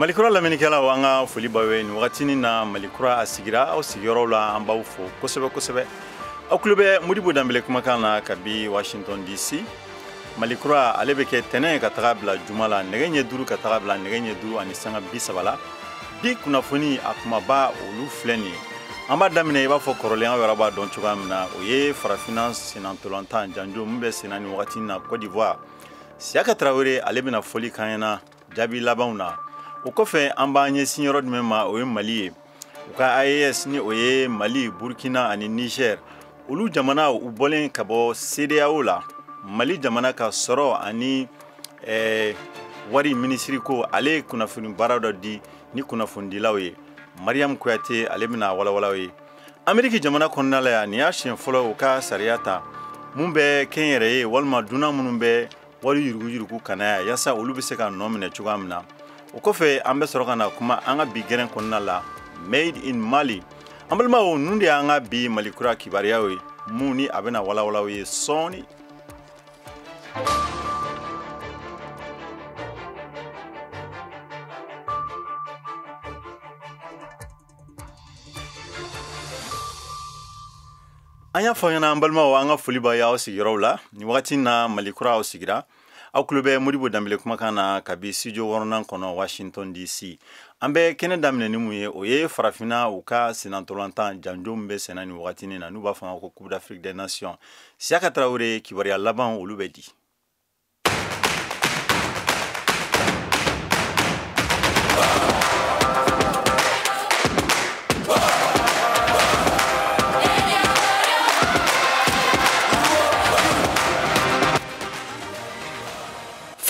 Malikura lamɛnnikɛlaw, an ka foli b'aw ye nin wagatinin na. Malikura a sigira aw sigiyɔrɔw la, an b'aw fo kosɛbɛ kosɛbɛ. Aw tulo bɛ Modibo Danbele kumakan na kabi Washington DC. Malikura ale bɛ kɛ tɛnɛn ka taga bila juma la, nɛgɛ ɲɛ 5 ka taga bila nɛgɛ ɲɛ 5:30 la. Bi kunnafoni a kumaba, olu filɛ nin ye. An b'a daminɛ, i b'a fɔ kɔrɔlen, aw yɛrɛ b'a dɔn cogoya min na, o ye farafinna sennantolatan janjo min bɛ senna nin wagati na Côte d'Ivoire. Siyaka Tarawele, ale bɛna fɔli k'an ɲɛna jaabi labanw na. O kɔfɛ, an b'an ɲɛsin yɔrɔ jumɛn ma? O ye Mali ye. U ka AES, ni o ye Mali, Burkina ani Niger, olu jamana u bɔlen ka bɔ CEDEAO la. Mali jamana ka sɔrɔ ani wari minisiri ko ale ye kunnafoni baara dɔ di ni kunnafonidilaw ye. Mariam Kuyate, ale bɛna walawalaw ye. Ameriki jamana kɔnɔna la yan, nin y'a siɲɛ fɔlɔ u ka sariya ta mun bɛ kɛnyɛrɛye walima dunan minnu bɛ wari yuruguyurugu ka na yan, yaasa olu bɛ se ka nɔ minɛ cogoya min na. O kɔfɛ, an bɛ sɔrɔ ka na kuma an ka bi gɛrɛn kɔnɔna la, Made in Mali. An balimaw, ninnu de y'an ka bi Malikura kibaruyaw ye, mun ni a bɛna walawalaw ye sɔɔni. An y'a fɔ ɲɛna, an balimaw, an ka foli b'a y'aw sigiyɔrɔw la nin wagati na. Malikura aw sigira, aw tulo bɛ Modibo Danbele kumakan na kabi studio wɔɔrɔnan kɔnɔ, Washington DC. An bɛ kɛnɛ daminɛ ni mun ye? O ye farafinna u ka sennantolatan janjo min bɛ senna nin wagatinin na, n'u b'a fɔ a ma ko Coupe d'Afrique des Nations. Siyaka Tarawele, kibaruya laban olu bɛ di.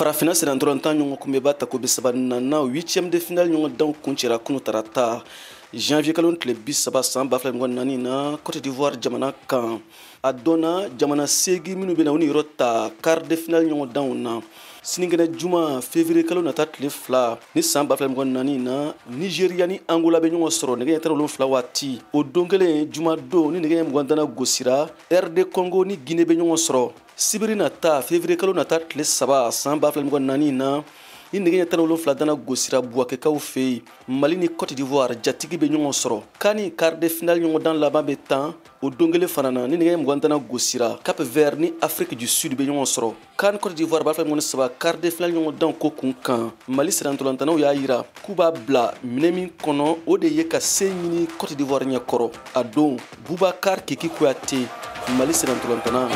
Farafinna sennantolatan ɲɔgɔn kunbɛba tako 34nan, huitième de finale ɲɔgɔndanw kuncɛra kunu tarata, janvier kalo tile 30 san 2024 na, Côte d'Ivoire jamana kan. A dɔnna jamana 8 minnu bɛna u niyɔrɔ ta quart de finale ɲɔgɔndanw na. Sinikɛnɛ juma, février kalo nata tile 2 ni san 2024 na, Nigeria ni Angola bɛ ɲɔgɔn sɔrɔ nɛgɛ ɲɛ 17 waati. O don kelen, juma don, ni nɛgɛ ɲɛ 20 dana gosira, RD Congo ni Guinée bɛ ɲɔgɔn sɔrɔ. Sibiri nata, février kalo nata tile 3 san 2024 na, ni nɛgɛ ɲɛ 17 dana gosira Buwakɛkaw fɛ yen, Mali ni Côte d'Ivoire jatigi bɛ ɲɔgɔn sɔrɔ. CAN quart de finale ɲɔgɔndan laban bɛ tan o don kelen fana na, ni nɛgɛ ɲɛ 20 dana gosira, Cap Vert ni Afrique du Sud bɛ ɲɔgɔn sɔrɔ. CAN Côte d'Ivoire 2023 quart de finale ɲɔgɔndan ko kun kan, Mali sennantolatannaw y'a yira k'u b'a bila minɛ min kɔnɔ, o de ye ka se ɲini Côte d'Ivoire ɲɛkɔrɔ. A don, Bubakar Kiki Kuyate, Mali sennantolatanna.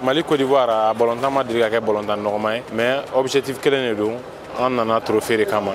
Mali Côte d'Ivoire, a balontan ma deli ka kɛ balontan nɔgɔman ye, mais objectif kelen de don, an nana trophée de kama.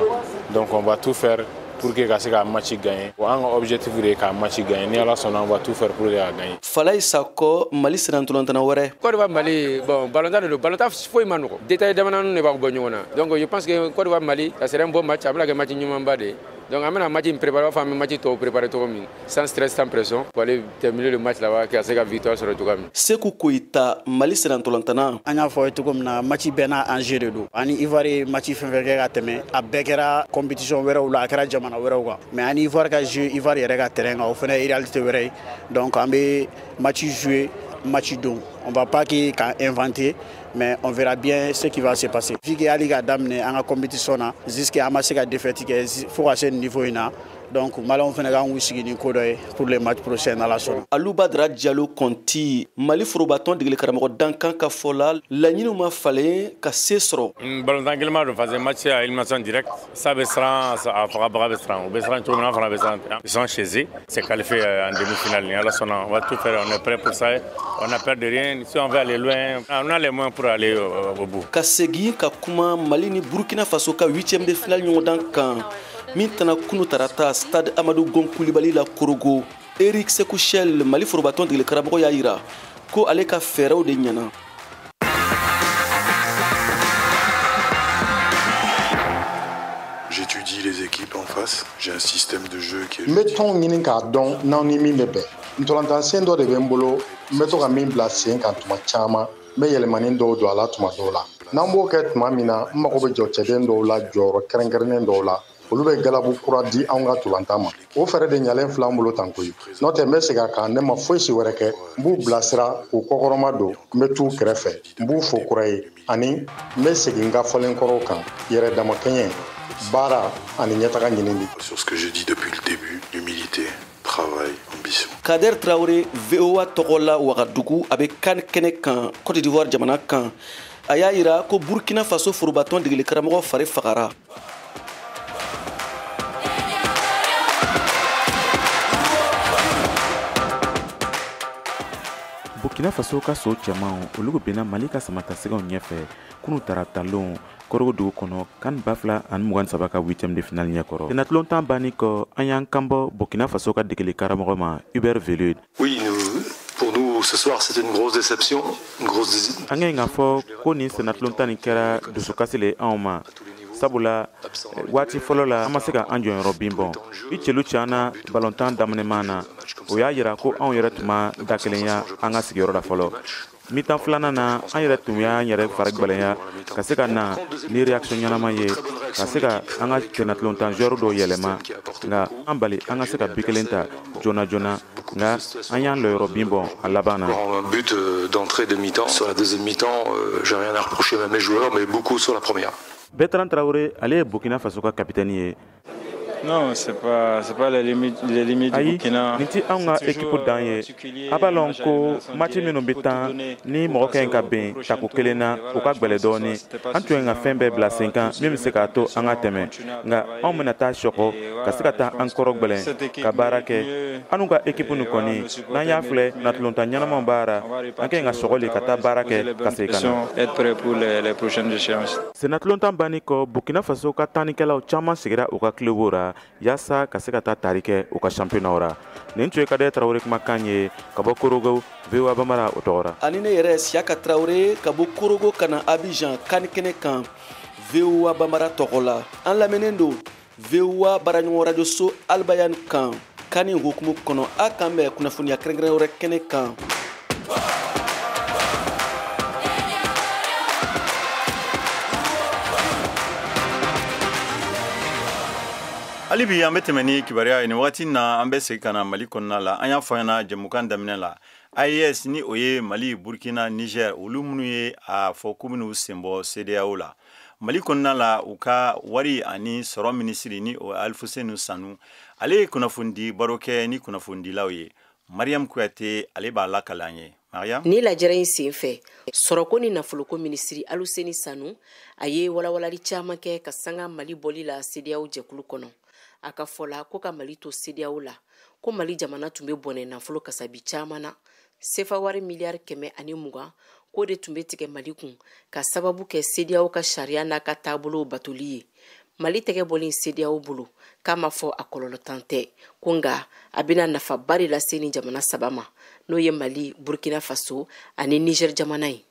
Donc on va tout faire pour que ka se ka match gagner. An ka objectif de ye ka match gagner. Ni Ala sɔnna, on va tout faire pour que ka gagner. Falaye Sakɔ, Mali sennantolatan wɛrɛ. Côte d'Ivoire Mali, bon, balontan de don, balontan foyi ma nɔgɔ. Détail damadɔnin de b'a bɔ ɲɔgɔn na. Donc je pense que Côte d'Ivoire Mali, ça serait un bon match, a bɛna kɛ match ɲumanba de ye. Donc an bɛna match in préparer, b'a fɔ an bɛ match tɔw préparer cogo min, sans stress, sans pression, pour aller terminer le match là-bas, ka se ka victoire sɔrɔ cogoya min. Seku Koyita, Mali sennantolatan. An y'a fɔ ye cogo min na, match bɛɛ n'a enjeu de don. Ani Ivoire ye match fɛn fɛn kɛ ka tɛmɛ, a bɛɛ kɛra compétition wɛrɛw la, a kɛra jamana wɛrɛw kan. Mais ani Ivoire ka jouer Ivoire yɛrɛ ka terrain kan, o fana ye réalité wɛrɛ ye. Donc an bɛ match jouer, match don. On va pas k'an inventer, mais on verra bien ce qui va se passer. Vu que hali k'a daminɛ an ka compétition na, jusqu'à an ma se ka défaite kɛ fo ka se niveau in na. Donc Maliyɛnw fana kan k'u sigi ni ko dɔ ye pour les matchs prochains, n'Ala sɔnna. Aluba Dara Jalo Kɔnti, Mali forobatɔn degeli karamɔgɔ dankan ka fɔ la, laɲiniw ma falen ka se sɔrɔ. Balontan gɛlɛman don parce que match à élimination directe, sa bɛ siran, a fagabaga bɛ siran, u bɛ siran cogo min na, an fana bɛ siran. Ils sont chez eux, c'est qualifié en demi-finale. Ni Ala sɔnna, on va tout faire, on est prêt pour ça, on n'a peur de rien. Si on veut aller loin, on a les moyens pour aller au bout. Ka segin ka kuma Mali ni Burkina Faso ka huitième de finale ɲɔgɔndan kan min tana kunu tarata stade Amadou Gon Coulibaly la Korogo, Eric Sekou Chelle, Mali forobatɔn degeli karamɔgɔ y'a yira ko ale ka fɛɛrɛw de ɲɛna. J'étudie les équipes en face. J'ai un système de jeu qui est. N bɛ tɔnw ɲini k'a dɔn n'aw ni min bɛ bɛn. Ntolantan dɔ de bɛ n bolo, n bɛ to ka min bila sen kan tuma caman. N bɛ yɛlɛmani dɔw don a la tuma dɔw la. N'an b'o kɛ tuma min na, n mago bɛ jɔ cɛden dɔw la jɔyɔrɔ kɛrɛnkɛrɛnnen dɔw la. Olu bɛ galabu kura di anw ka ntolantan ma. O fɛɛrɛ de ɲalen filɛ an bolo tan koyi. N'o tɛ, n bɛ segin a kan, ne ma foyi si wɛrɛ kɛ. N b'u bilasira k'u kɔkɔrɔma don, n bɛ t'u kɛrɛfɛ, n b'u fo kura ye, ani n bɛ segin n ka fɔlen kɔrɔw kan: yɛrɛ damakɛɲɛ, baara ani ɲɛtaga ɲinini. Sur ce que je dis depuis le début, humilité, travail, ambition. Kader Traoré, VOA tɔgɔ la Wagadugu, a bɛ CAN kɛnɛ kan Côte d'Ivoire jamana kan. A y'a yira ko Burkina Faso forobatɔn degeli karamɔgɔ fari fagara. Burkina Faso ka so cɛmanw, olu benna Mali ka samatasɛgɛw ɲɛfɛ kunu taratalon Korogo dugu kɔnɔ, CAN 2023 ka huitième de finale ɲɛkɔrɔ. Senatulon banni kɔ, an y'an kanbɔ Burkina Faso ka degeli karamɔgɔ ma, Hubert Velud. Oui, nous, pour nous, ce soir, c'est une grosse déception. Une grosse. An ka ɲi k'a fɔ ko nin senatulon tan nin kɛra dusukasi le anw ma, sabula waati fɔlɔ la, an ma se ka an jɔyɔrɔ bin bɔ. I celu cana balontan daminɛman na, o y'a yira ko anw yɛrɛ tun ma da kelenya an ka sigiyɔrɔ la fɔlɔ. Mi-temps filanan na, an yɛrɛ tun y'an yɛrɛ fari gwɛlɛya ka se ka na ni réaction ɲɛnama ye, ka se ka an ka sennatulontan joueur dɔw yɛlɛma, nka an bali an ka se ka bi kelen ta joona joona, nka an y'an lɔyɔrɔ bin bɔn a laban na. Un but d'entrée de mi-temps. Sur la deuxième mi-temps, j'ai rien à reprocher à mes joueurs, mais beaucoup sur la première. Bertrand Traoré, ale ye Burkina Faso ka capitaine ye. Non, c'est pas les limites du Ayi, Burkina. Nin ti anw ka équipe dan ye. A b'a lɔn ko match minnu bɛ tan ni mɔgɔ ka ɲi ka bɛn tako kelen na, o ka gwɛlɛ dɔɔni. An tun ye ka fɛn bɛɛ bila sen kan min bɛ se k'a to an ka tɛmɛ, nka anw bɛna taa sɔkɔ ka se ka taa an kɔrɔ gwɛlɛn ka baara kɛ. Anw ka équipe nin kɔni, n'an y'a filɛ, natulontan ɲɛnamaw b'a ra. An ka ɲi ka sɔgɔli ka taa baara kɛ ka segin ka na. Être prêt pour les prochaines échéances. Sennatulontan banni kɔ, Burkina Faso ka tannikɛlaw caman sigira u ka club ra yaasa ka se ka taa tari kɛ u ka championnat ra. Nin tun ye Kadɛ Tarawele kumakan ye ka bɔ Korogo, VOA Bamara o tɔgɔ ra. Ani ne yɛrɛ, Siyaka Tarawele, ka bɔ Korogo ka na Abidjan CAN kɛnɛ kan VOA Bamara tɔgɔ la. An lamɛnnen don VOA baaraɲɔgɔn radio so Albayan kan CAN hukumu kɔnɔ. A kan bɛn kunnafoniya kɛrɛnkɛrɛn wɛrɛ kɛnɛ kan. Hali bi, an bɛ tɛmɛ ni kibaruya ye. Nin wagati na, an bɛ segin ka na Mali kɔnɔna la. An y'a fɔ ɲɛna jɛmukan daminɛ la, AES, ni o ye Mali, Burkina, Niger, olu minnu ye a fɔ k'u bɛn'u sen bɔ CEDEAO la, Mali kɔnɔna la, u ka wari ani sɔrɔ minisiri, ni o ye Alifusenu Sanu, ale ye kunnafonidi baro kɛ ni kunnafonidilaw ye. Mariam Kuyate, ale b'a lakale an ye. Mariam. Ni lajɛrɛ in sen fɛ, sɔrɔko ni nafoloko minisiri Aluseni Sanu, a ye walawalali caaman kɛ ka sanga Mali bɔli la CEDEAO jɛkulu kɔnɔ. A ka fɔ la ko ka Mali to CEDEAO la, ko Mali jamana tun bɛ bɔnɛ nafolo kasabi caaman na. Sefa wari miliyari 120 k'o de tun bɛ tigɛ Mali kun ka sababu kɛ CEDEAO ka sariya n'a ka taabolow batoli ye. Mali tɛgɛ bɔlen CEDEAO bolo, k'a ma fɔ a kɔlɔlɔtan tɛ, ko nka a bɛna nafaba de lase ni jamana saba ma, n'o ye Mali, Burkina Faso ani Niger jamana ye.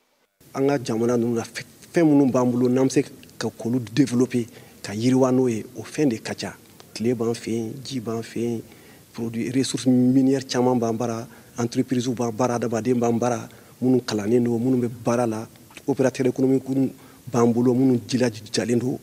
An ka jamana ninnu na, fɛn minnu b'an bolo n'an bɛ se ka k'olu développer ka yiriwa n'o ye, o fɛn de ka ca. Tile b'an fɛ yen, ji b'an fɛ yen, produit ressources minières caman b'an bara, entreprise b'an bara, adamaden b'an bara minnu kalannen don, minnu bɛ baara la, opérateur économique b'an bolo minnu jilajalen don.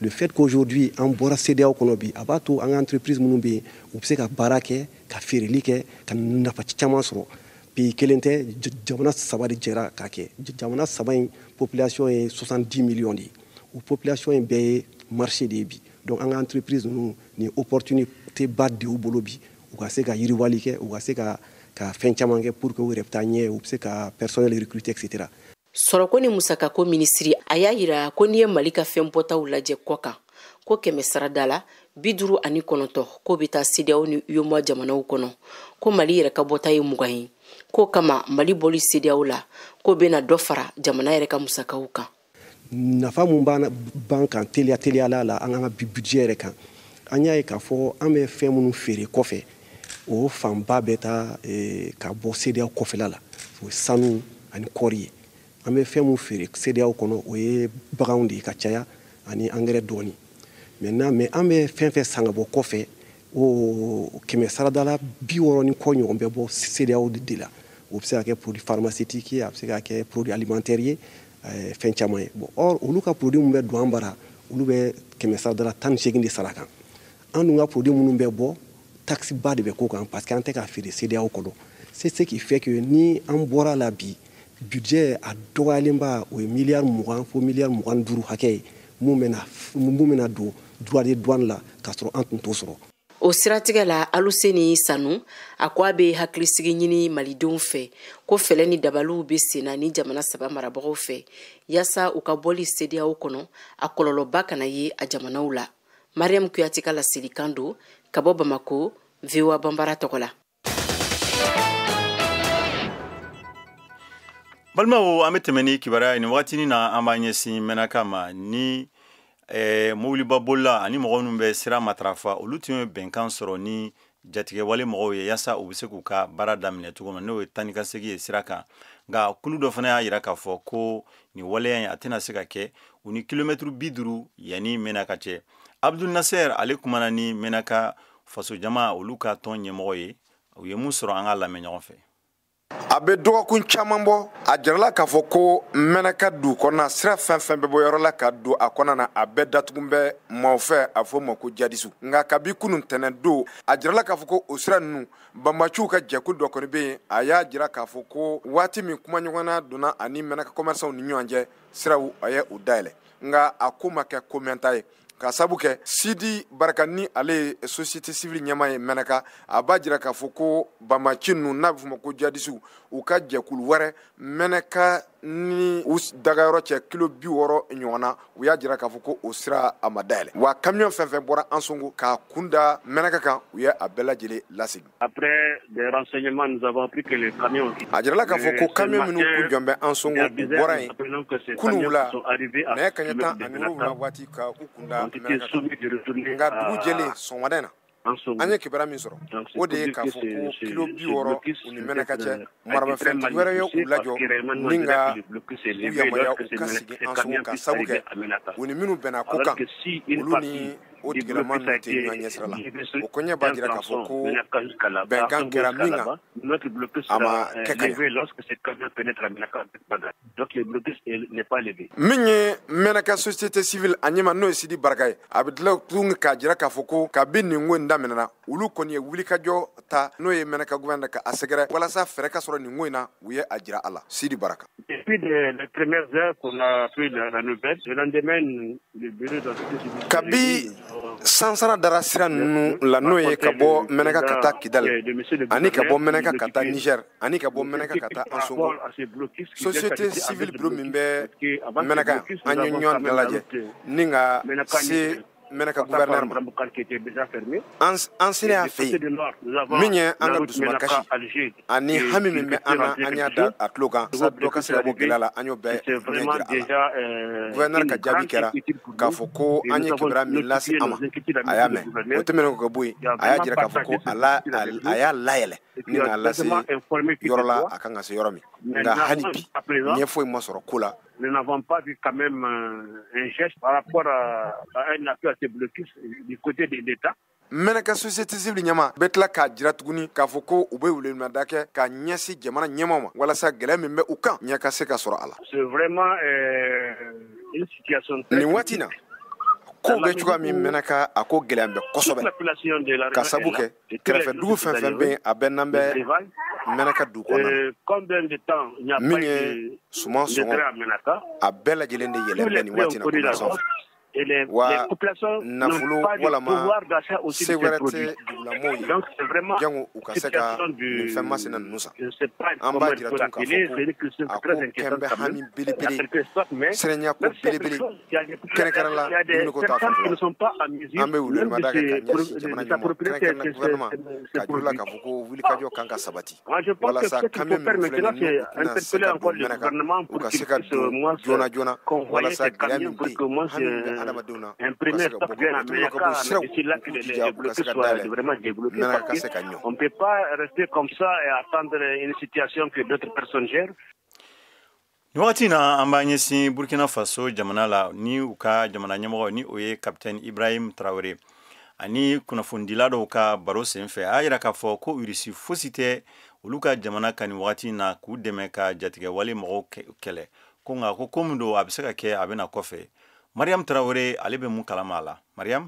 Le fait qu'aujourd'hui an bɔra CEDEAO kɔnɔ bi, a b'a to an ka entreprise minnu bɛ yen, u bɛ se ka baara kɛ, ka feereli kɛ, ka nafa caman sɔrɔ. Pays kelen tɛ, jamana saba de jɛra k'a kɛ. Jamana saba in population ye 70 millions de ye. O population in bɛɛ ye marché de ye bi. Donc an ka entreprise ninnu, nin opportunité ba de y'u bolo bi, u ka se ka yiriwali kɛ, u ka se ka fɛn caman kɛ pour que u yɛrɛ bɛ taa ɲɛ, u bɛ se ka personnel recruter, et cetera. Sɔrɔko ni musakako minisiri, a y'a yira ko n'i ye Mali ka fɛn bɔtaw lajɛ kɔ kan, ko kɛmɛ sarada la 59, k'o bɛ taa CEDEAO ni UEMOA jamanaw kɔnɔ, ko Mali yɛrɛ ka bɔta ye 20 ye. K'o kama, Mali bɔli CEDEAO la, k'o bɛna dɔ fara jamana yɛrɛ ka musakaw kan. Nafa mun b'an kan teliya teliyala la, an ka budget yɛrɛ kan, an y'a ye k'a fɔ an bɛ fɛn minnu feere kɔfɛ, o fanba bɛ taa ka bɔ CEDEAO kɔfɛla la. O ye sanu ani kɔɔri ye. An bɛ fɛn mun feere CEDEAO kɔnɔ, o ye baganw de ye ka caya ani engrais dɔɔni. Maintenant, mais an bɛ fɛn fɛn san ka bɔ kɔfɛ, o kɛmɛ saradala 60 ni kɔ ɲɔgɔn bɛ bɔ CEDEAO de la. O bɛ se ka kɛ produit pharmaceutique ye, a bɛ se ka kɛ produit alimentaire ye, fɛn caman ye. Bon, or olu ka produit mun bɛ don an bara, olu bɛ 100 sarada 18 de sara kan. An dun ka produit minnu bɛ bɔ, taxe ba de bɛ k'o kan parce que an tɛ k'a feere CEDEAO kɔnɔ. C'est ce qui fait que ni an bɔra la bi, budget a dɔgɔyalenba o ye miliyari 20 fo miliyari 25 hakɛ ye mun bɛna don droit de douane la k'a sɔrɔ an tun t'o sɔrɔ. O siratigɛ la, Aluseni Sanu a ko a bɛ hakilisigi ɲini malidenw fɛ ko fɛlɛ ni dabaliw bɛ senna ni jamana saba marabagaw fɛ yaasa u ka bɔli CEDEAO kɔnɔ a kɔlɔlɔba kana ye a jamanaw la. Mariam Kuyate ka laselikan don ka bɔ Bamako, VOA Banbara tɔgɔ la. Balimaw, an bɛ tɛmɛ ni kibaruya ye nin wagatinin na. An b'an ɲɛsin Mɛnaka ma ni mobiliba bolila ani mɔgɔ minnu bɛ sira matarafa, olu tun ye bɛnkan sɔrɔ ni jatigɛwale mɔgɔw ye yaasa u bɛ se k'u ka baara daminɛ cogo min, n'o ye taa ni ka segin ye sira kan. Nka kulu dɔ fana y'a jira k'a fɔ ko nin waleya in a tɛna se ka kɛ u ni kilomɛtiri 50 yanni Mɛnaka cɛ. Abdul Nasser ale kumana ni Mɛnaka fasojama olu ka tɔn ɲɛmɔgɔ ye, u ye mun sɔrɔ, an k'a lamɛn ɲɔgɔn fɛ. A bɛ dɔgɔkun caman bɔ, a jirala k'a fɔ ko Mɛnaka du kɔnɔna sira fɛn fɛn bɛ bɔ yɔrɔ la ka don a kɔnɔna na, a bɛɛ datugu bɛ maaw fɛ, a fɔ ma ko jadisu. Nka kabi kunun tɛnɛn don, a jirala k'a fɔ ko o sira ninnu, banbaciw ka jɛkulu dɔ kɔni bɛ yen. A y'a jira k'a fɔ ko waati min kumaɲɔgɔnya donna ani Mɛnaka commerçants ni ɲɔgɔn cɛ, siraw a ye u dayɛlɛ, nka a ko ma kɛ ko mɛnta ye. Ka sabu kɛ Sidi Baraka ni ale ye société civile ɲɛmaa ye Mɛnaka, a b'a jira k'a fɔ ko banbaci ninnu n'a bɛ f'o ma ko jadisiw, u ka jɛkulu wɛrɛ Mɛnaka ni u dagayɔrɔ cɛ kilo 60 ɲɔgɔn na, u y'a jira k'a fɔ ko o sira a ma dayɛlɛ. Wa camion fɛn fɛn bɔra Ansongo k'a kun da Mɛnaka kan, u ye a bɛɛ lajɛlen lasegin. Après des renseignements, nous avons appris que les camions, a jirala k'a fɔ ko camion minnu kun jɔn bɛ Ansongo, u bɔra yen kunun wula nɛgɛ kanɲɛ 17 waati ka u kun da Mɛnaka kan. Nka dugu jɛlen sɔgɔmada in na, an ye kibaruya min sɔrɔ, o de ye k'a fɔ ko kilo 60 u ni Mɛnaka cɛ, maramafɛntigi wɛrɛ ye u lajɔ ni ka u yamaruya u ka segin Ansongo, ka sabu kɛ u ni minnu bɛnna ko kan, olu ni o tigilama ninnu tɛ ɲɔgɔn ɲɛsira la. O kɔɲɛ b'a jira k'a fɔ ko bɛnkan kɛra min kan, a ma kɛ ka ɲɛ. Min ye Mɛnaka société civile a ɲɛma, n'o ye Sidi Baraka ye, a bɛ tila tuguni k'a jira k'a fɔ ko kabi nin ko in daminɛna, olu kɔni ye wulikajɔ ta, n'o ye Mɛnaka gouverneur ka a sɛgɛrɛ walasa fɛɛrɛ ka sɔrɔ nin ko in na. U ye a jira a la. Sidi Baraka. Depuis les premières heures qu'on a appris la nouvelle, le lendemain, le bureau de la société civile kabi sansara dara sira ninnu la, n'o ye ka bɔ Mɛnaka ka taa Kidali, ani ka bɔ Mɛnaka ka taa Niger, ani ka bɔ Mɛnaka ka taa Ansongo, société civile bureau min bɛ Mɛnaka, an ye ɲɔgɔn dalajɛ ni ka se Mɛnaka gouverneur ma. An selen a fɛ yen, min ye an ka dusumakasi ani hami min bɛ an na, an y'a da a tulo kan sa dɔ ka se ka bɔ gɛlɛya la, an y'o bɛɛ ɲɛ jira a la. Gouverneur ka jaabi kɛra k'a fɔ ko an ye kibaruya min lase a ma, a y'a mɛn. O tɛmɛnen kɔ ka bɔ yen, a y'a jira k'a fɔ ko a y'a layɛlɛ ni k'a lase yɔrɔ la a kan ka se yɔrɔ min. Nka hali bi, ɲɛ foyi ma sɔrɔ ko la. Nous n'avons pas vu quand même un geste par rapport à un appui à ces blocus du côté de l'État. Mɛnaka société civile ɲɛma bɛ tila k'a jira tuguni k'a fɔ ko u bɛ welewelemada kɛ ka ɲɛsin jamana ɲɛmaw ma walasa gɛlɛya min bɛ u kan, ɲɛ ka se ka sɔrɔ a la. C'est vraiment une situation très nin waati na, kow bɛ cogoya min Mɛnaka, a ko gɛlɛya bɛ kosɛbɛ, ka sabu kɛ kɛrɛfɛ dugu fɛn fɛn bɛ yen, a bɛɛ n'an bɛ Mɛnaka du kɔnɔna na, min ye suman sɔngɔ a bɛɛ lajɛlen de yɛlɛn bɛ nin waati na commerçant fɛ. Wa nafolo walama se wɛrɛ tɛ dugulamɔgɔw ye jango u ka se ka nin fɛn masina ninnu san. An b'a jira tun k'a fɔ ko a ko kɛn bɛ hami belebele, siranya ko belebele, kɛrɛnkɛrɛn la dumuniko ta fanfɛla. An bɛ welewelemada kɛ ka ɲɛsin jamana ɲɛmɔgɔ, kɛrɛnkɛrɛn la gouvernement, k'a jira la k'a fɔ ko wulikajɔ kan ka sabati walasa camion minnu filɛ nin ye, n'u tɛna se ka don Mɛnaka, u ka se ka don joona joona walasa gɛlɛya min bɛ yen, hami min bɛ adamadenw na, un premier stock vient à Ménaka, c'est là que les blocus soient vraiment débloqués. Parce qu'on ne peut pas rester comme ça et attendre une situation que d'autres personnes gèrent. Nin wagati na, an b'an ɲɛsin Burkina Faso jamana la ni u ka jamana ɲɛmɔgɔ, ni o ye capitaine Ibrahim Traoré, ani kunnafonidila dɔw ka baro senfɛ, a y'a yira k'a fɔ ko Irisi fosi tɛ olu ka jamana kan nin wagati na k'u dɛmɛ ka jatigɛwale mɔgɔw kɛlɛ. Ko nka ko min don, a bɛ se ka kɛ a bɛ na kɔfɛ. Mariam Traoré ale bɛ mun kalama a la? Mariam?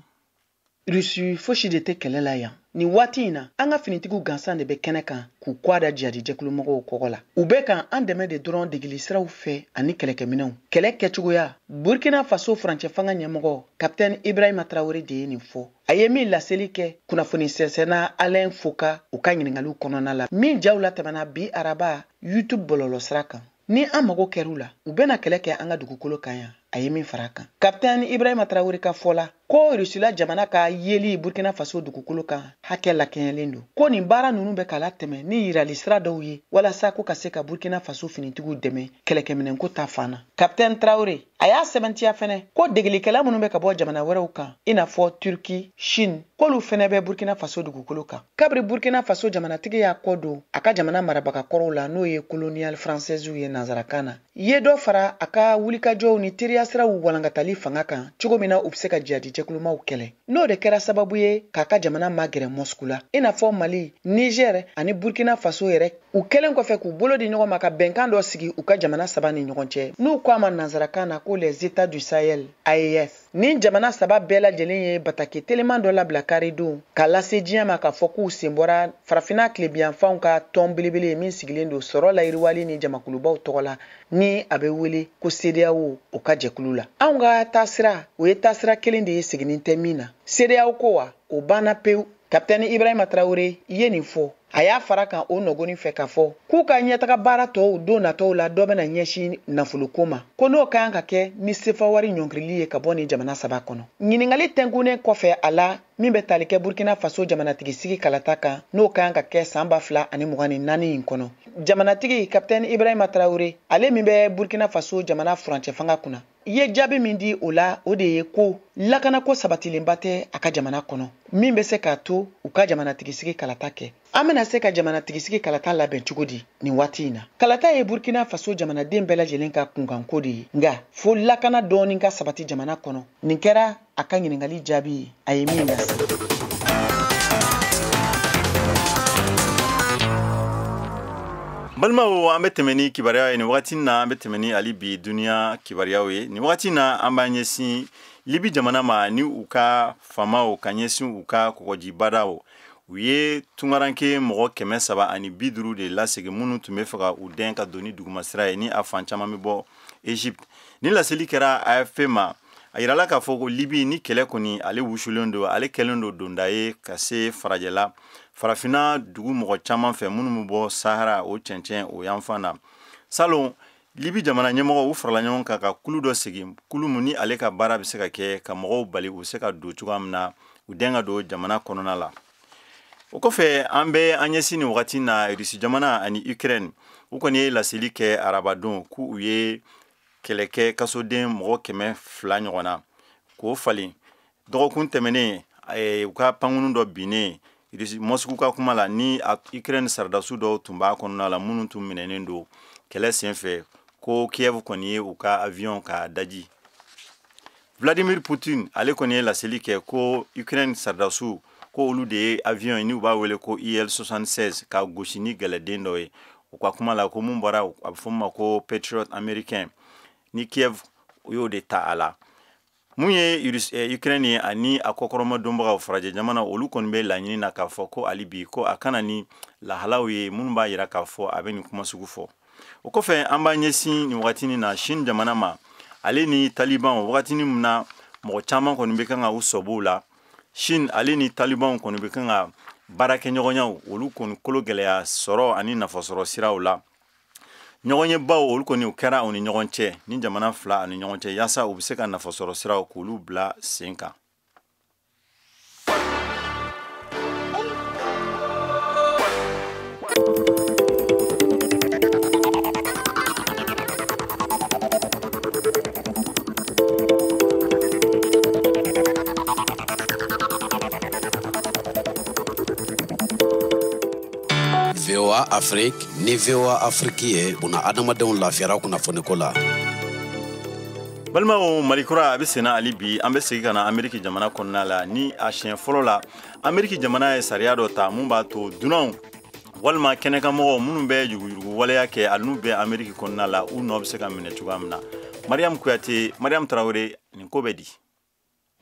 Rusi fosi de tɛ kɛlɛ la yan nin waati in na. An ka finitigiw gansan de bɛ kɛnɛ kan k'u kɔ da jihadi jɛkulumɔgɔw kɔgɔ la. U bɛ kan an dɛmɛ de dɔrɔn degeli siraw fɛ ani kɛlɛkɛminɛnw kɛlɛ kɛcogoya. Burkina Faso furancɛ fanga ɲɛmɔgɔ Kapitɛni Ibrahima Traoré de ye nin fɔ. A ye min laseli kɛ kunnafoni sɛnsɛnna Alain Foka u ka ɲiningaliw kɔnɔna la, min jaw latɛmɛna bi araba YouTube bɔlɔlɔ sira kan. Ni an mago kɛr'u la, u bɛna kɛlɛ kɛ an ka dugukolo kan yan, a ye min fara kan. Kapitɛni Ibrahima Traoré ka fɔ la ko Rusila jamana ka yeli Burkina Faso dugukolo kan hakɛ lakɛɲɛlen don, ko nin baara ninnu bɛ ka latɛmɛ ni yirali sira dɔw ye walasa ko ka se ka Burkina Faso finitigiw dɛmɛ kɛlɛkɛminɛnko ta fan na. Kapitɛni Traoré a y'a sɛbɛntiya fɛnɛ ko degelikɛla minnu bɛ ka bɔ jamana wɛrɛw kan, i n'a fɔ Turki, Chine, k'olu fɛnɛ bɛ Burkina Faso dugukolo kan. Kabiri Burkina Faso jamanatigi y'a kɔ don a ka jamana marabaga kɔrɔw la, n'o ye colonial française ye nanzarakan na, ye dɔ fara a ka wulikajɔw ni teriya siraw walangatali fanga kan cogo min na u bɛ se ka jihadi jɛkulumaw kɛlɛ. N'o de kɛra sababu ye k'a ka jamana magɛrɛ Moscou la, i n'a fɔ Mali, Niger ani Burkina Faso yɛrɛ. U kɛlen kɔfɛ k'u bolo di ɲɔgɔn ma ka bɛnkan dɔ sigi u ka jamana saba ni ɲɔgɔn cɛ, n'u ko a ma nanzarakan na ko les États du Sahel, AES. Nin jamana saba bɛɛ lajɛlen ye bataki teliman dɔ labila karidon k'a lase diɲɛ ma k'a fɔ k'u sen bɔra farafinna tilebiyanfanw ka tɔn belebele ye min sigilen don sɔrɔ layiriwali ni jamakulubaw tɔgɔ la, ni a bɛ wele ko CEDEAO, o ka jɛkulu la. Anw ka taasira, o ye taasira kelen de ye, seginni tɛ min na. CEDEAO ko wa, o banna pewu. Kapitɛni Ibrahima Traoré ye nin fɔ. A y'a fara kan o nɔgɔnin fɛ k'a fɔ k'u ka ɲɛtaga baara tɔw don natɔw la, dɔ bɛna ɲɛsin nafoloko ma, ko n'o ka kan ka kɛ ni sefa wari ɲɔngirili ye ka bɔ nin jamana saba kɔnɔ. Ɲininkali tɛnkunnen kɔfɛ a la min bɛ tali kɛ Burkina Faso jamanatigi sigi kalata kan, n'o ka kan ka kɛ san 2024 in kɔnɔ, jamanatigi Kapitɛni Ibrahima Traoré, ale min bɛ Burkina Faso jamana furancɛ fanga kunna, i ye jaabi min di o la, o de ye ko lakanako sabatilenba tɛ a ka jamana kɔnɔ min bɛ se k'a to u ka jamanatigi sigi kalata kɛ. An bɛna se ka jamanatigi sigi kalata labɛn cogo di nin waati in na? Kalata ye Burkina Faso jamanaden bɛɛ lajɛlen ka kunkanko de ye, nka fo lakana dɔɔni ka sabati jamana kɔnɔ. Nin kɛra a ka ɲininkali jaabi ye a ye min lase. Balimaw, an bɛ tɛmɛ ni kibaruya ye nin wagati na. An bɛ tɛmɛ ni hali bi duniya kibaruyaw ye nin wagati na. An b'an ɲɛsin Libi jamana ma ni u ka faamaw ka ɲɛsin u ka kɔgɔjibadaw. U ye tungaranke mɔgɔ 350 de lasegin minnu tun bɛ fɛ ka u dɛn ka don ni dugumasira ye, ni a fan caman bɛ bɔ Egypte. Ni laseli kɛra AFP ma, a yirala k'a fɔ ko Libi ni kɛlɛ kɔni ale wusulen don, ale kɛlen don donda ye ka se farajɛla farafinna dugu mɔgɔ caman fɛ minnu bɛ bɔ Sahara o cɛncɛn o yanfan na. Salon, Libi jamana ɲɛmɔgɔw u farala ɲɔgɔn kan ka kulu dɔ sigi, kulu mun ni ale ka baara bɛ se ka kɛ ka mɔgɔw bali u bɛ se ka don cogoya min na u den ka don jamana kɔnɔna la. O kɔfɛ, an bɛ an ɲɛsin nin wagati na Rusi jamana ani Ukraine. U kɔni ye laseli kɛ arabadon k'u ye kɛlɛkɛ kasoden mɔgɔ 200 ɲɔgɔn na k'o falen dɔgɔkun tɛmɛnen u ka pankurun dɔ binnen Moscou ka kuma la, ni Ukraine saradasu dɔw tun b'a kɔnɔna la minnu tun minɛnen don kɛlɛ senfɛ, ko Kiev kɔni ye u ka avion k'a daji. Vladimir Poutine ale kɔni ye laseli kɛ ko Ukraine saradasu ko olu de ye avion ye n'u b'a wele ko Il-76 ka gosi ni gɛlɛden dɔ ye. U ka kuma la ko mun bɔra, a bɛ fɔ min ma ko Patriot américain, ni Kiev u y'o de ta a la. Mun ye Ukraine ye ani a kɔkɔrɔma donbagaw farajɛ jamana, olu kɔni bɛ laɲini na k'a fɔ ko hali bi ko a kana ni lahalaw ye minnu b'a yira k'a fɔ a bɛ nin kuma sugu fɔ. O kɔfɛ, an b'an ɲɛsin nin wagatinin na Chine jamana ma, ale ni Taliban. Wagatinin min na mɔgɔ caman kɔni bɛ kan ka u sɔb'o la, Chine ale ni Taliban kɔni bɛ kan ka baarakɛɲɔgɔnyaw olu kɔni kolo gɛlɛya sɔrɔ ani nafasɔrɔ siraw la. Ɲɔgɔnyebaw olu kɔni u kɛra u ni ɲɔgɔn cɛ ni jamana fila ani ɲɔgɔn cɛ, yaasa u bɛ se ka nafasɔrɔ siraw k'olu bila sen kan. VOA Afrique ni VOA Afrique ye buna adamadenw lafiyara kunnafoniko la. Balimaw, Malikura a bɛ senna hali bi. An bɛ segin ka na Ameriki jamana kɔnɔna la. Ni a siɲɛ fɔlɔ la, Ameriki jamana ye sariya dɔ ta mun b'a to dunanw walima kɛnɛkanmɔgɔw minnu bɛ yuruguyurugu waleya kɛ, hali n'u bɛ Ameriki kɔnɔna la, u nɔ bɛ se ka minɛ cogoya min na. Mariam Kuyate, Mariam Traoré Nin ko bɛ di?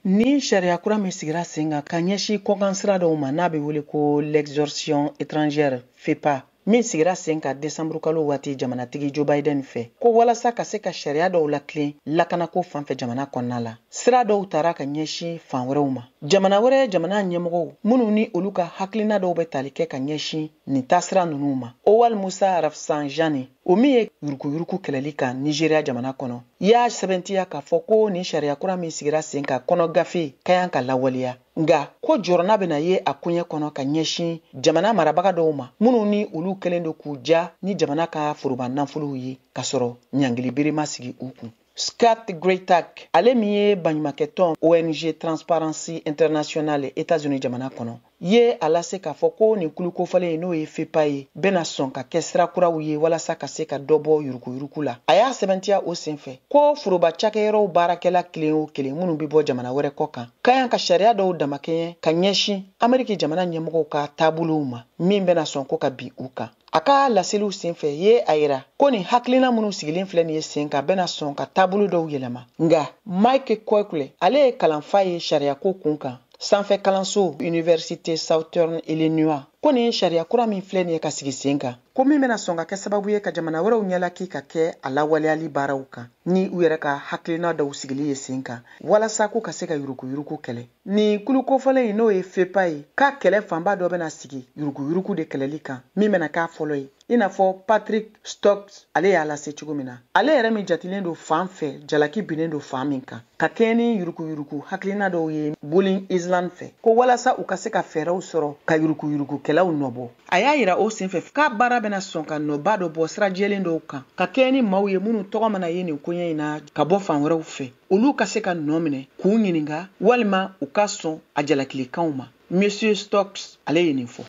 Ni sariya kura min sigira sen kan ka ɲɛsin kɔkan sira dɔw ma, n'a bɛ wele ko l'extorsion étrangère FEPA, min sigira sen kan desanburu kalo waati jamanatigi Joe Biden fɛ, ko walasa ka se ka sariya dɔw latilen lakanako fan fɛ jamana kɔnɔna la, sira dɔw tara ka ɲɛsin fan wɛrɛw ma, jamana wɛrɛ jamana ɲɛmɔgɔw minnu ni olu ka hakilina dɔw bɛ tali kɛ ka ɲɛsin nin taasira ninnu ma. Owal Musa Rafsanjani, o min ye yuruguyurugu kɛlɛli kan Nigeria jamana kɔnɔ, y'a sɛbɛntiya k'a fɔ ko nin sariya kura min sigira sen kan kɔnɔ gafe ka kan ka lawaleya, nka ko jɔrɔna bɛna ye a koɲɛ kɔnɔ ka ɲɛsin jamana marabaga dɔw ma minnu ni olu kɛlen don k'u ja ni jamana ka foroba nafolow ye k'a sɔrɔ ɲangili bere ma sigi u kun. Scott Greytak, ale min ye baɲumankɛtɔn ONG Transparency International États-Unis jamana kɔnɔ, ye a lase k'a fɔ ko nin kulukofɔlen n'o ye FEPA ye bɛna sɔn ka kɛ sira kuraw ye walasa ka se ka dɔ bɔ yuruguyurugu la. A y'a sɛbɛntiya o senfɛ ko foroba cakɛyɔrɔw baarakɛla kelen o kelen minnu bɛ bɔ jamana wɛrɛ kɔ kan ka kan ka sariya dɔw damakɛɲɛ ka ɲɛsin Ameriki jamana ɲɛmɔgɔw ka taabolow ma min bɛna sɔn ko ka bin u kan. A ka laseliw senfɛ ye a yira ko nin hakilina minnu sigilen filɛ nin ye sen kan bɛna sɔn ka taabolo dɔw yɛlɛma. Nka Mike Coykle, ale ye kalanfa ye sariyako kun kan sanfɛ kalanso Université Southern Illinois, ko nin sariya kura min filɛ nin ye ka sigi sen kan, ko min bɛna sɔn ka kɛ sababu ye ka jamana wɛrɛw ɲɛlaki ka kɛ a lawaleyali baaraw kan ni u yɛrɛ ka hakilina dɔw sigili ye sen kan walasa k'u ka se ka yuruguyurugu kɛlɛ. Nin kulukofɔlen in n'o ye FEPA ye, k'a kɛlɛ fanba dɔ bɛna sigi yuruguyurugu de kɛlɛli kan min bɛna k'a fɔlɔ ye, i n'a fɔ Patrick Stokes ale y'a lase cogo min na, ale yɛrɛ min jatilen don fan fɛ jalaki binnen don fan min kan ka kɛɲɛ ni yuruguyurugu hakilina dɔw ye Bowling Island fɛ, ko walasa u ka se ka fɛɛrɛw sɔrɔ ka yuruguyurugukɛlaw nɔbɔ. A y'a yira o senfɛ k'a baara bɛna sɔn ka nɔba dɔ bɔ sira jɛlen dɔw kan ka kɛɲɛ ni maaw ye minnu tɔgɔ mana ye nin koɲɛ in na ka bɔ fan wɛrɛw fɛ, olu ka se ka nɔ minɛ k'u ɲininka walima u ka sɔn a jalakilikanw ma. Monsieur Stokes ale ye nin fɔ.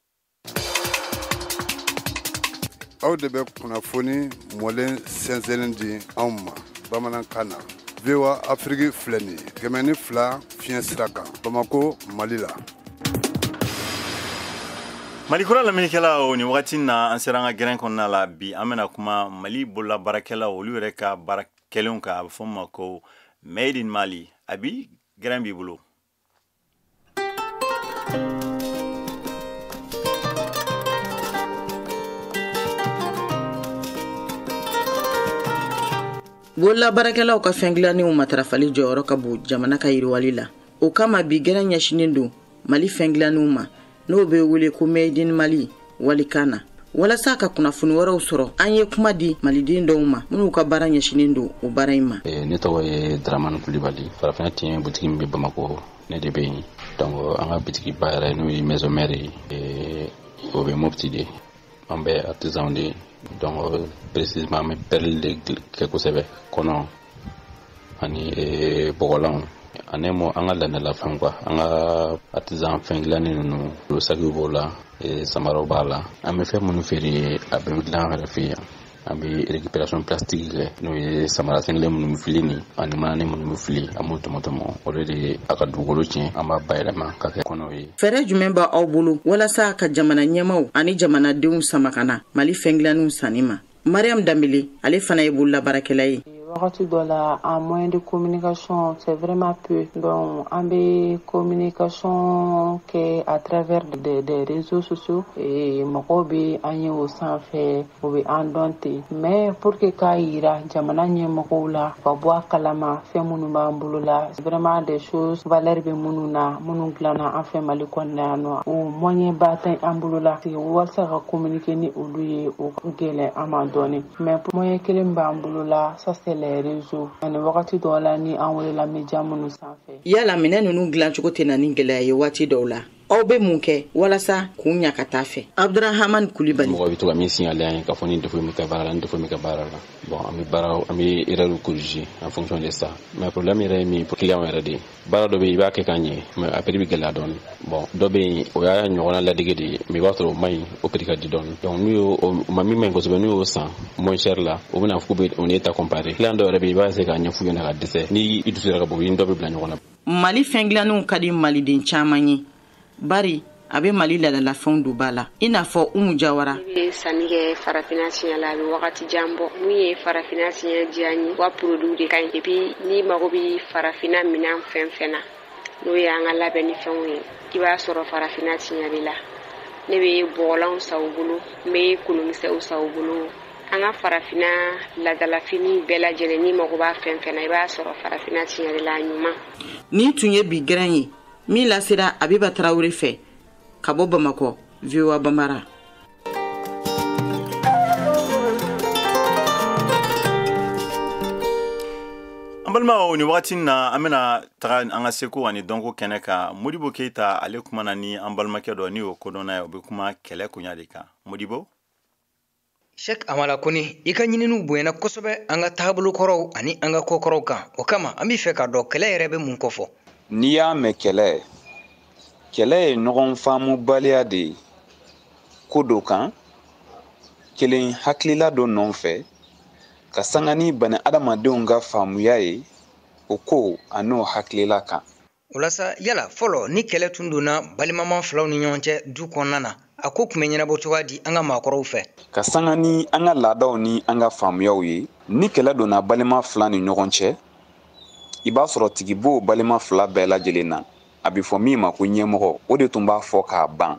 Aw de bɛ kunnafoni mɔlen sɛnsɛnnen di anw ma bamanankan na. VOA Afrique filɛ nin ye 102 fiɲɛ sira kan Bamako, Mali la. Mali kura lamɛnnikɛlaw, nin wagati na an sera an ka gɛrɛn kɔnɔna la. Bi an bɛna kuma Mali bololabaarakɛlaw olu yɛrɛ ka baara kɛlenw kan, a bɛ fɔ min ma ko Made in Mali. A bi gɛrɛn b'i bolo. Bololabaarakɛlaw ka fɛn dilannenw matarafali jɔyɔrɔ ka bon jamana ka yiriwali la. O kama bi gɛrɛn ɲɛsinnen don Mali fɛn dilannenw ma, n'o bɛ wele ko Made in Mali walikan na. Walasa ka kunnafoni wɛrɛw sɔrɔ, an ye kuma di maliden dɔw ma minnu ka baara ɲɛsinnen don o baara in ma. Ne tɔgɔ ye Dramane Kulibali. Farafinna tiɲɛ butigi min bɛ Bamakɔ, ne de bɛ yen. Donc an ka bitigiba yɛrɛ n'o ye Maison Mère ye, o bɛ Mopti de. An bɛ artisan de ye. Donc précisément an bɛ perle de kɛ kosɛbɛ, kɔnɔ ani bɔgɔlanw ani mo an ka laadalafɛnw quoi. An ka artisan fɛn dilannen ninnu, sakiw b'o la, samaraw b'a la. An bɛ fɛn minnu feere, a bɛɛ bɛ dilan an yɛrɛ fɛ yan. An bɛ récupération plastique kɛ, n'o ye samara sen kelen minnu bɛ fili ni ani manani minnu bɛ fili, an b'o tɔmɔ tɔmɔ, o de a ka dugukolo tiɲɛ, an b'a bayɛlɛma ka kɛ kɔnɔw ye. Fɛɛrɛ jumɛn b'aw bolo walasa ka jamana ɲɛmaw ani jamanadenw sama ka na Mali fɛn dilannenw sanni ma? Mariam Danbele, ale fana ye bololabaarakɛla ye. Wagati dɔ la, en moyen de communication, c'est vraiment peu. Donc an bɛ communication kɛ à travers des réseaux sociaux et mɔgɔw bɛ an ye o sanfɛ, o bɛ an dɔn ten. Mais pour que k'a yira jamana ɲɛmɔgɔw la ka bɔ a kalama fɛn minnu b'an bolo la, vraiment des choses valeur bɛ minnu na, minnu dilanna an fɛ Mali kɔnɔna yan nɔ, o moyen ba tɛ an bolo la walasa ka communiquer ni olu ye. O gɛlɛn an ma dɔɔni, mais moyen kelen b'an bolo la, ça c'est les réseaux, ani wagati dɔw la ni an welela média minnu sanfɛ. Yala minɛn ninnu dilancogo tɛ na ni gɛlɛya ye waati dɔw la? Aw bɛ mun kɛ walasa k'u ɲa ka taa fɛ? Abdurahamani Kulibali. Mɔgɔ bɛ to ka min signaler an ye k'a fɔ ni défaut min kɛ baara la, ni défaut min kɛ baara la, bon, an bɛ baara, an bɛ erreur corriger en fonction de ça. Mais problème yɛrɛ ye min ye, client yɛrɛ de ye. Baara dɔ bɛ yen, i b'a kɛ ka ɲɛ, mais a prix bɛ gɛlɛya dɔɔni. Bon, dɔ bɛ yen, o y'a ɲɔgɔnna ladege de ye, mais i b'a sɔrɔ o man ɲi, o prix ka di dɔɔni. Donc n'u y'o o ma min man ɲi kosɛbɛ, n'u y'o san moins cher la, o bɛna fɔ k'u bɛ o n'e ta comparer. Client dɔw yɛrɛ bɛ yen, i b'a essayer k'a ɲɛf'u ɲɛna ka dɛsɛ, ni i dusu yɛrɛ ka bon, i ni dɔ bɛ bila ɲɔgɔn na. Mali fɛn dilannenw ka di maliden caman ye, bari A bɛ Mali ladalafɛnw don ba la, i n'a fɔ Umu Jawara. Ne bɛ sanni kɛ Farafinna Siɲɛ la, a bɛ wagati jan bɔ. Mun ye Farafinna Siɲɛ diya n ye, wa produit de ka ɲi. Et puis n'i mago bɛ Farafinna minɛn fɛn fɛn na, n'o ye an ka labɛnni fɛnw ye, i b'a sɔrɔ Farafinna Siɲɛ de la. Ne bɛ bɔgɔlanw san u bolo, n bɛ kolonkisɛw san u bolo. An ka Farafinna ladalafini bɛɛ lajɛlen, n'i mago b'a fɛn fɛn na, i b'a sɔrɔ Farafinna Siɲɛ de la ɲuman. Nin tun ye bi gɛrɛn ye min lasera Abiba Tarawele fɛ ka bɔ Bamakɔ, VOA Bambara. An balimaw, nin wagati na an bɛna taga an ka seko ani dɔnko kɛnɛ kan. Modibo Keyita, ale kumana ni an balimakɛ dɔ ni o kodɔnna ye, o bɛ kuma kɛlɛ koɲa de kan. Modibo. Cheikh Amala Kone, i ka ɲininiw bonyana kosɛbɛ an ka taabolo kɔrɔw ani an ka kokɔrɔw kan. O kama an b'i fɛ k'a dɔn kɛlɛ yɛrɛ bɛ mun kɔfɔ. N'i y'a mɛn kɛlɛ, kɛlɛ ye ɲɔgɔn faamubaliya de ye ko dɔ kan, kelen hakilila dɔ nɔfɛ, ka sanga ni bani adamadenw ka faamuya ye o ko an'o hakilila kan. O la sa, yala fɔlɔ ni kɛlɛ tun donna balimama filaw ni ɲɔgɔn cɛ du kɔnɔna na, a ko tun bɛ ɲɛnabɔ cogoya di an ka maakɔrɔw fɛ? Ka sanga ni an ka laadaw ni an ka faamuyaw ye, ni kɛlɛ donna balima fila ni ɲɔgɔn cɛ, i b'a sɔrɔ tigi b'o balima fila bɛɛ lajɛlen na. A bɛ fɔ min ma ko ɲɛmɔgɔ, o de tun b'a fɔ k'a ban.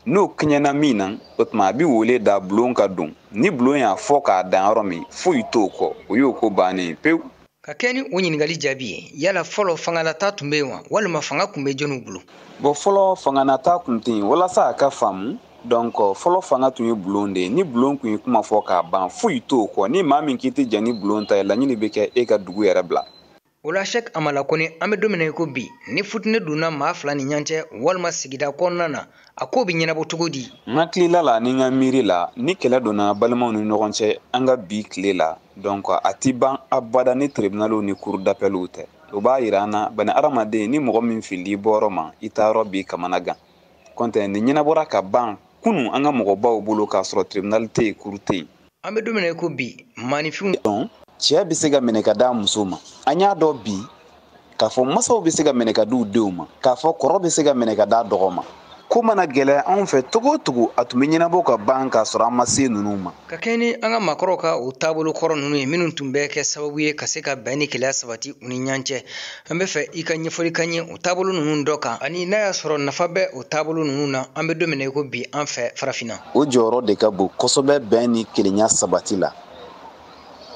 N'o kɛɲɛna min na, o tuma a bɛ wele da bulon ka don. Ni bulon y'a fɔ k'a dan yɔrɔ min, foyi t'o kɔ, o y'o ko bannen ye pewu. Ka kɛ ni o ɲininkali jaabi ye, yala fɔlɔ fangalata tun bɛ yen wa, walima fanga tun bɛ jɔnniw bolo? Bon, fɔlɔ fanganata tun tɛ yen. Walasa a ka faamu, donc fɔlɔ fanga tun ye bulon de ye. Ni bulon tun ye kuma fɔ k'a ban, foyi t'o kɔ. Ni maa min k'i tɛ jɛn ni bulon ta ye, laɲini bɛ kɛ e ka dugu yɛrɛ bila. O la Cheikh Amala Kone, an bɛ don min na i ko bi, ni futinɛ donna maa fila ni ɲɔgɔn cɛ walima sigida kɔnɔna na, a ko bɛ ɲɛnabɔ cogo di? N hakilila la ni n ka miiri la, ni kɛlɛ donna balimaw ni ɲɔgɔn cɛ an ka bi tile la, donc a ti ban abada ni tribunaliw ni cour d'appeliw tɛ. O b'a yira an na bani adamaden, ni mɔgɔ min filili bɔyɔrɔ ma, i taayɔrɔ b'i kamana gan. Kɔntɛ nin ɲɛnabɔra ka ban kunun an ka mɔgɔbaw bolo k'a sɔrɔ tribunal tɛ yen, cour tɛ yen. An bɛ don min na i ko bi, maaninfinw. Cɛ bɛ se ka minɛ ka d'a muso ma. An y'a dɔn bi k'a fɔ masaw bɛ se ka minɛ ka d'u denw ma, k'a fɔ kɔrɔ bɛ se ka minɛ ka d'a dɔgɔ ma. Ko mana gɛlɛya anw fɛ togo o togo, a tun bɛ ɲɛnabɔ ka ban k'a sɔrɔ an ma se ninnu ma. Ka kɛ ni an ka maakɔrɔw ka o taabolo kɔrɔ ninnu ye minnu tun bɛ kɛ sababu ye ka se ka bɛn ni kɛlɛya sabati u ni ɲɔgɔn cɛ, an bɛ fɛ i ka ɲɛfɔli k'an ye o taabolo ninnu dɔ kan, ani n'a y'a sɔrɔ nafa bɛ o taabolo ninnu na an bɛ don min na i ko bi an fɛ Farafinna. O jɔyɔrɔ de ka bon kosɛbɛ bɛn ni kelenya sabati la.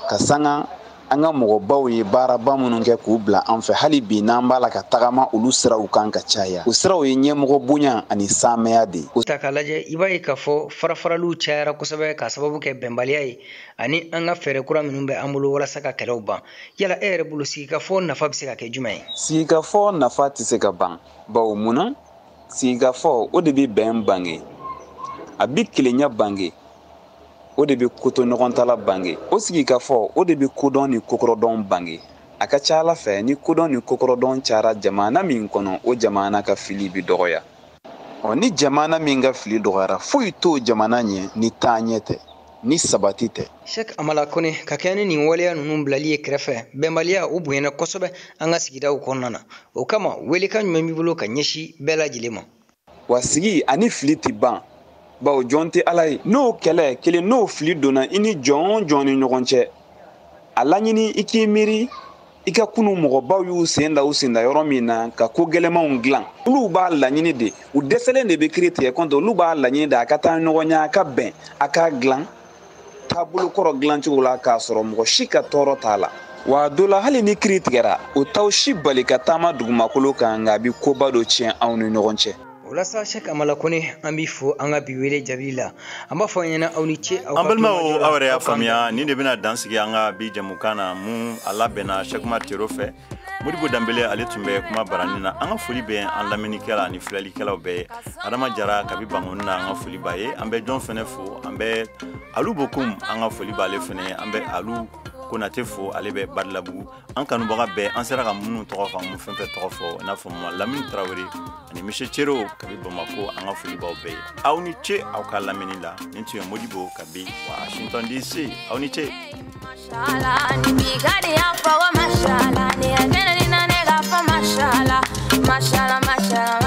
Ka sanga an ka mɔgɔbaw ye baaraba minnu kɛ k'u bila an fɛ, hali bi n'an b'a la ka tagama olu siraw kan ka caya. O siraw ye ɲɛmɔgɔ bonya ani saamɛya de ye. O ta k'a lajɛ, i b'a ye k'a fɔ farafaraliw cayara kosɛbɛ k'a sababu kɛ bɛnbaliya ye ani an ka fɛɛrɛ kura minnu bɛ an bolo walasa ka kɛlɛw ban. Yala e yɛrɛ bolo, sigikafɔ nafa bɛ se ka kɛ jumɛn ye? Sigikafɔ nafa tɛ se ka ban, bawo mun na? Sigikafɔ o de bɛ bɛn bange, a bɛ kelenya bange, o de bɛ kotoɲɔgɔntala bange. O sigikafɔ o de bɛ kodɔn ni kokɔrɔdɔn bange. A ka ca Ala fɛ, ni kodɔn ni kokɔrɔdɔn cayara jamana min kɔnɔ, o jamana ka fili bɛ dɔgɔya. Ɔ, ni jamana min ka fili dɔgɔyara, foyi t'o jamana ɲɛ ni taaɲɛ tɛ, ni sabati tɛ. Cheikh Amala Kone, ka kɛ ni nin waleya ninnu bilali ye kɛrɛfɛ, bɛnbaliya o bonyana kosɛbɛ an ka sigidaw kɔnɔna na. O kama welekan jumɛn b'i bolo ka ɲɛsin bɛɛ lajɛlen ma? Wa sigi ani fili tɛ ban, bawo jɔn tɛ Ala ye. N'o kɛlɛ kelen n'o fili donna i ni jɔn jɔn ni ɲɔgɔn cɛ, a laɲini i k'i miiri i ka kunu mɔgɔbaw y'u sen da u sen da yɔrɔ min na ka ko gɛlɛmanw dilan. Olu b'a laɲini de, u dɛsɛlen de bɛ kiiri tigɛ kɔntɛ, olu b'a laɲini de a ka taa ɲɔgɔn ɲɛ, a ka bɛn, a k'a dilan taabolo kɔrɔ dilancogo la k'a sɔrɔ mɔgɔ si ka tɔɔrɔ t'a la. Wa dɔ la, hali ni kiiri tigɛra, o t'aw si bali ka taama dugumakolo kan, nka a bɛ koba dɔ tiɲɛ aw ni ɲɔgɔn cɛ. O la sa, Cheikh Amala Kone, an b'i fo an ka bi wele jaabi la. An b'a fɔ aw ɲɛna aw ni ce. An balimaw, aw yɛrɛ y'a faamuya, nin de bɛna dan sigi an ka bi jɛmukan na mun a labɛnna Cheikh Umar Tero fɛ. Modibo Danbele, ale tun bɛ kuma baranin na. An ka foli bɛ an lamɛnnikɛla ani filɛlikɛlaw bɛɛ ye. Adama Jara kabi Bangoni na, an ka foli b'a ye. An bɛ jɔn fɛnɛ fo, an bɛ Alu Bokum, an ka foli b'ale fɛnɛ ye. An bɛ Alu Konate fo, ale bɛ Badilabugu. An kanubaga bɛɛ, an sera ka minnu tɔgɔ fɔ, an mun fɛn fɛn tɔgɔ fɔ, i n'a fɔ Mama Lamini Tarawele ani Monsieur Cero kabi Bamako, an ka foli b'aw bɛɛ ye. Aw ni ce aw ka lamɛnni la. Nin tun ye Modibo kabi Washington DC. Aw ni ce. Mashallah, mashallah,